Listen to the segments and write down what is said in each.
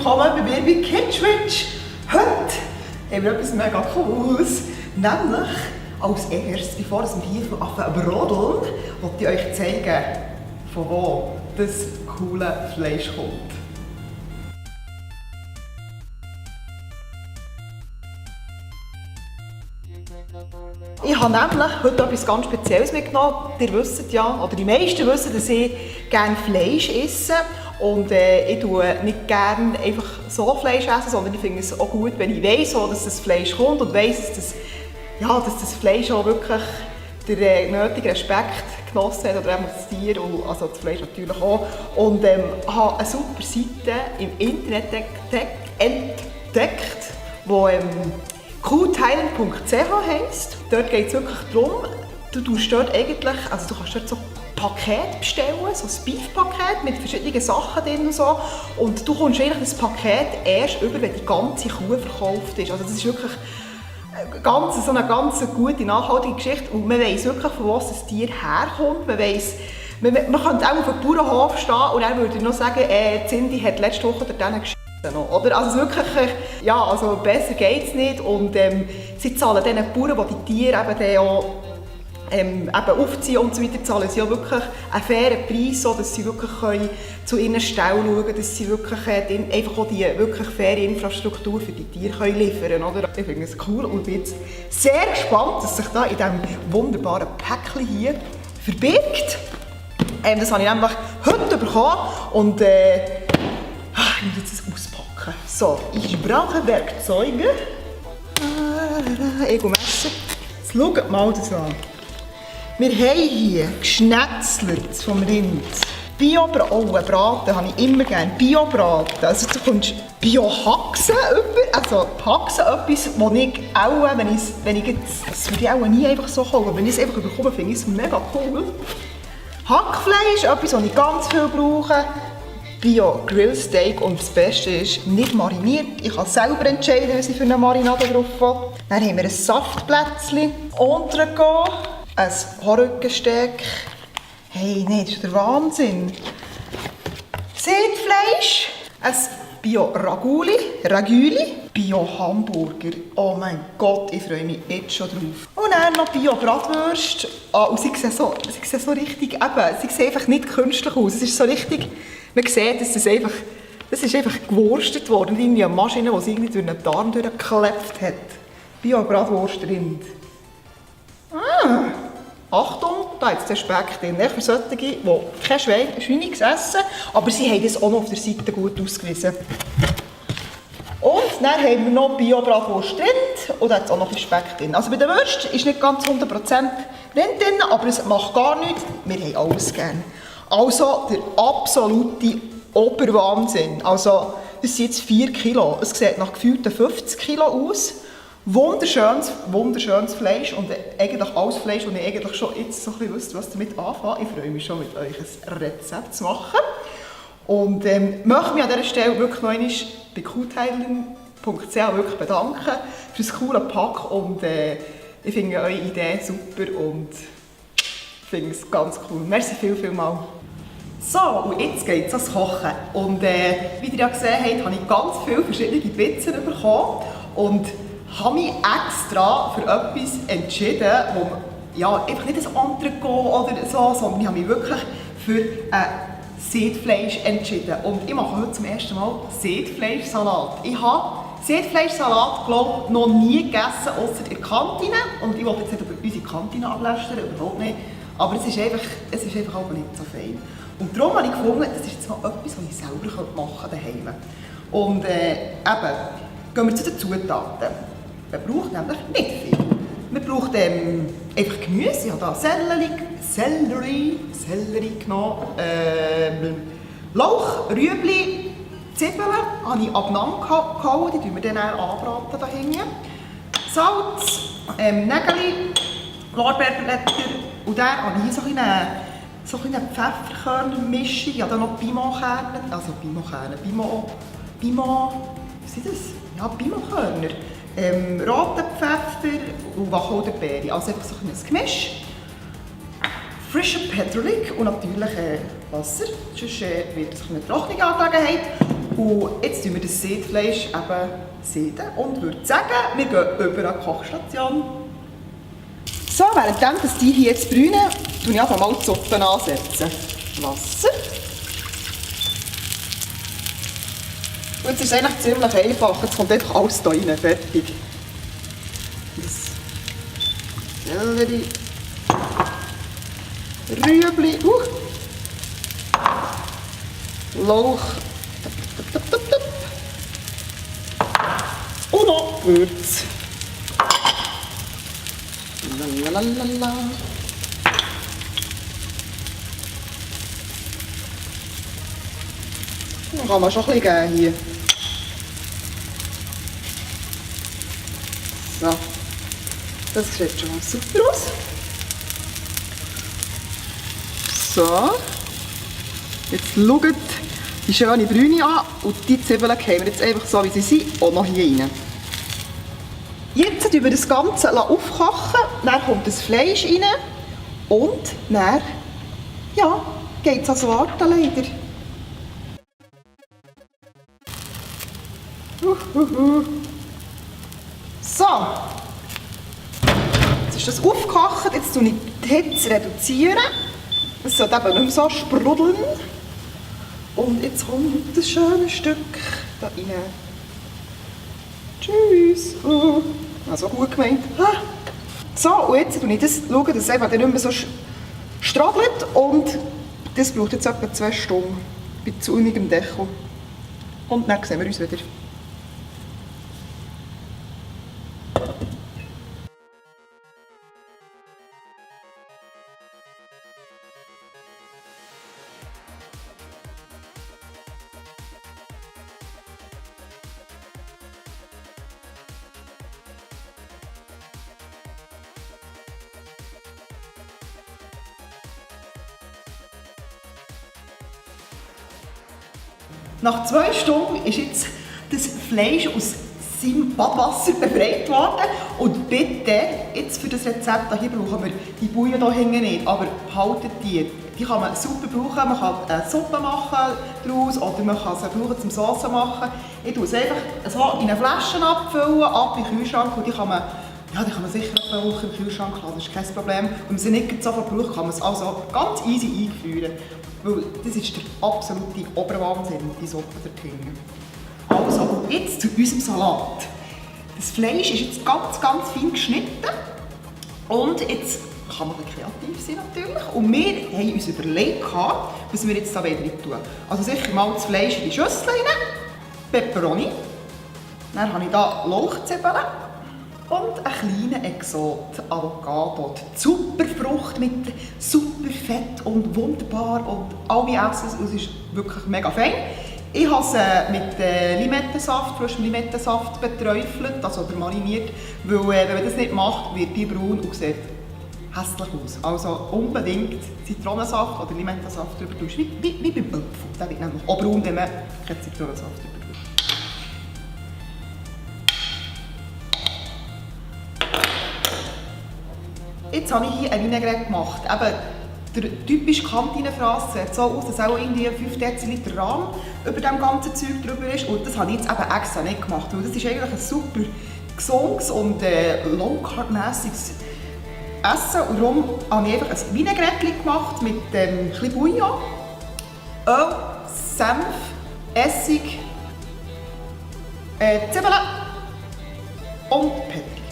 willkommen bei mir bei Kitschwitch. Heute haben wir etwas mega Cooles, nämlich als erstes, bevor wir hier brodeln, wollte ich euch zeigen, von wo das coole Fleisch kommt. Ich habe nämlich heute etwas ganz Spezielles mitgenommen. Ihr wisst ja, oder die meisten wissen, dass ich gerne Fleisch esse. Und ich esse nicht gerne einfach so Fleisch essen, sondern ich finde es auch gut, wenn ich weiss, dass das Fleisch kommt und weiss, dass das Fleisch auch wirklich den nötigen Respekt genossen hat, oder eben das Tier, und also das Fleisch natürlich auch. Und habe eine super Seite im Internet entdeckt, die coolthailand.ch heisst. Dort geht es wirklich darum, du kannst dort so Paket bestellen, so ein Beef-Paket mit verschiedenen Sachen drin und so. Und du kommst eigentlich das Paket erst über, wenn die ganze Kuh verkauft ist. Also das ist wirklich so eine ganz gute, nachhaltige Geschichte. Und man weiss wirklich, von wo das Tier herkommt. Man könnte auch auf einem Bauernhof stehen und er würde noch sagen, Cindy hat letzte Woche dort geschissen. Oder? Also wirklich, also besser geht es nicht. Und sie zahlen diesen Bauern, die Tiere eben auch aufziehen und so weiter, zahlen sie auch wirklich einen fairen Preis, so dass sie wirklich zu ihren Ställen schauen können, dass sie wirklich einfach auch die wirklich faire Infrastruktur für die Tiere liefern können. Oder? Ich finde es cool und bin jetzt sehr gespannt, was sich da in diesem wunderbaren Päckchen hier verbirgt. Das habe ich nämlich heute bekommen und ich muss jetzt das auspacken. So, ich brauche Werkzeuge. Ich Messer. Jetzt schaut mal das an. Wir haben hier geschnetzelt vom Rind. Bio-Braten habe ich immer gerne. Bio-Braten. Also du kommst Bio-Haxen über. Also Haxen etwas, das ich auch, das würde ich auch nie einfach so kaufen. Wenn ich es einfach bekomme, finde ich es mega cool. Hackfleisch, etwas, das ich ganz viel brauche. Bio-Grillsteak und das Beste ist, nicht mariniert. Ich kann selber entscheiden, was ich für eine Marinade drauf will. Dann haben wir ein Saftplätzchen, Entrecot, ein Horrückensteak. Hey, nein, das ist der Wahnsinn. Seetfleisch, ein Bio-Raguli, Bio-Hamburger. Oh mein Gott, ich freue mich jetzt schon drauf. Und dann noch Bio-Bratwürste. Und sie sehen so richtig, sie sehen einfach nicht künstlich aus. Es ist so richtig, man sieht, dass das ist einfach gewurstet worden. Irgendwie eine Maschine, die sie irgendwie durch einen Darm durchgeklebt hat. Bio-Bratwurst-Rind. Achtung, da ist der Speck drin. Für solche, die kein Schweiniges essen, aber sie haben das auch noch auf der Seite gut ausgewiesen. Und dann haben wir noch Bio-Bratwurst-Rind und da ist auch noch ein Speck drin. Also bei der Würste ist nicht ganz 100% Rind drin, aber es macht gar nichts. Wir haben alles gerne. Also der absolute Oberwahnsinn. Also das sind jetzt 4 Kilo. Es sieht nach gefühlten 50 Kilo aus. Wunderschönes Fleisch und eigentlich alles Fleisch, und ich eigentlich schon jetzt so ein bisschen wusste, was damit anfangen. Ich freue mich schon, mit euch ein Rezept zu machen. Und möchte mich an dieser Stelle wirklich noch einmal bei coolthailand.ch wirklich bedanken für das coole Pack. Und ich finde eure Idee super und finde es ganz cool. Merci vielmals. So, und jetzt geht es ans Kochen. Und wie ihr ja gesehen habt, habe ich ganz viele verschiedene Pizzen bekommen. Und habe mich extra für etwas entschieden, wo einfach nicht ein Entrecot oder so, sondern ich habe mich wirklich für Seetfleisch entschieden. Und ich mache heute zum ersten Mal Seetfleischsalat. Ich habe Seetfleischsalat, glaube ich, noch nie gegessen, ausser in der Kantine. Und ich wollte jetzt nicht über unsere Kantine ablästern, überhaupt nicht. Aber es ist einfach auch nicht so fein. Und darum habe ich gefunden, das ist jetzt mal etwas, was ich selber machen könnte daheim. Und gehen wir zu den Zutaten. Man braucht nämlich nicht viel. Man braucht einfach Gemüse. Ich habe hier Sellerie genommen, Lauch, Rüebli, Zwiebeln habe ich abeinander gehauen, die tun wir dann anbraten da hinten. Salz, Nägel, Lorbeerblätter und dann habe ich hier so eine Pfefferkörnermischung. Ich habe hier noch Pimokerne, was ist das? Ja, Pimokörner. Roten Pfeffer und Wacholderbeere. Also einfach so ein Gemisch. Frischer Peterlik und natürlich Wasser. Sonst wird es eine trockene Angelegenheit. Und jetzt tun wir das Seedfleisch eben seeden und würde sagen, wir gehen über an die Kochstation. So, während die hier jetzt brünen, tue ich einfach mal die Suppe ansetzen. Wasser. Und jetzt ist es eigentlich ziemlich einfach. Jetzt kommt einfach alles hier rein. Fertig. Das Sellerie. Rüebli. Lauch. Und noch Gewürz. Lalalala. Dann kann man schon ein bisschen geben hier. So. Das sieht schon mal super aus. So. Jetzt schaut die schöne Brüne an und die Zwiebeln geben wir jetzt einfach so, wie sie sind, auch noch hier rein. Jetzt tun wir das Ganze aufkochen, dann kommt das Fleisch rein und dann ja, geht es ans Warten leider. So, jetzt ist das aufgekocht, jetzt tue ich die Hitze reduzieren. Es sollte eben nicht mehr so sprudeln. Und jetzt kommt das schöne Stück da rein. Tschüss. Also gut gemeint. So, und jetzt schaue ich das, dass es eben nicht mehr so stragelt. Und das braucht jetzt etwa 2 Stunden bei zu unigem Deckel. Und dann sehen wir uns wieder. Nach 2 Stunden ist jetzt das Fleisch aus seinem Badwasser befreit worden. Und bitte, jetzt für das Rezept hier brauchen wir die Bouillon hier hinten nicht, aber behaltet die. Die kann man super brauchen, man kann eine Suppe machen daraus oder man kann sie brauchen zum Sauce machen. Ich tue es einfach so in eine Flasche abfüllen, ab in den Kühlschrank und die kann man sicher eine Woche im Kühlschrank lassen, das ist kein Problem. Und wenn man sie nicht sofort braucht, kann man es also ganz easy einführen. Weil das ist der absolute Oberwahnsinn, die Suppe dorthin. Also, und jetzt zu unserem Salat. Das Fleisch ist jetzt ganz, ganz fein geschnitten. Und jetzt kann man kreativ sein natürlich. Und wir haben uns überlegt, was wir jetzt da rein tun. Also sicher mal das Fleisch in die Schüssel rein, Peperoni. Dann habe ich hier Lauchzwiebeln und einen kleinen Exot, Avocado. Die Superfrucht mit super Fett und wunderbar und alle essen es. Es ist wirklich mega fein. Ich habe sie mit Limettensaft, frischem Limettensaft beträufelt, also mariniert, weil wenn man das nicht macht, wird die braun und sieht hässlich aus. Also unbedingt Zitronensaft oder Limettensaft drüber tun, wie beim Apfel. Der wird nämlich auch braun, wenn man keinen Zitronensaft drüber tut. Jetzt habe ich hier eine Vinaigrette gemacht. Eben, der typische Kantinenfraß sieht so aus, dass auch irgendwie 5 Deziliter Rahm über dem ganzen Zeug drüber ist. Und das habe ich jetzt eben extra nicht gemacht, weil das ist eigentlich ein super gesundes und low-carb-mässiges Essen. Und darum habe ich einfach ein Vinaigrette gemacht mit ein bisschen Bouillon, Öl, Senf, Essig, Zwiebeln und Peterli.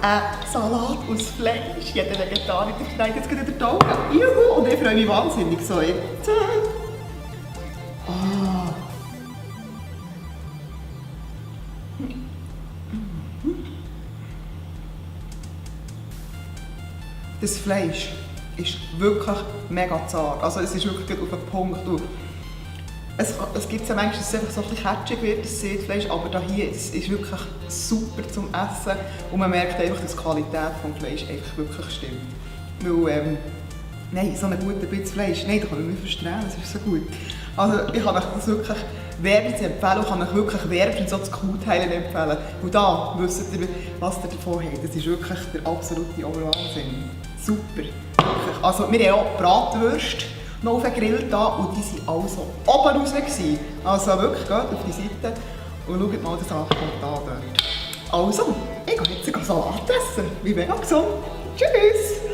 Ein Salat aus Fleisch. Jeder Vegetarier schneidet jetzt gerade in die Augen. Juhu! Und ich freue mich wahnsinnig so jetzt. Oh. Das Fleisch ist wirklich mega zart. Also es ist wirklich auf den Punkt. Es gibt ja manchmal, dass es einfach so ein bisschen catchig wird, das Seedfleisch, aber da hier ist wirklich super zum Essen und man merkt einfach, dass die Qualität des Fleisch einfach wirklich stimmt. Weil, nein, so ein guter Bitz Fleisch, nein, da kann man mich verstehen, das ist so gut. Also ich kann euch das wirklich wärmstens empfehlen und kann euch wirklich wärmstens so das Kuhteilen empfehlen. Und da wisst ihr, was ihr davon habt. Das ist wirklich der absolute Oberwahnsinn. Super. wirklich. Also wir haben auch Bratwürste noch auf den Grill da und die waren also oben raus gewesen. Also wirklich, geht auf die Seite und schaut mal das an, kommt da dort. Also, ich gehe jetzt einen Salat essen. Wie mega gesund. Tschüss!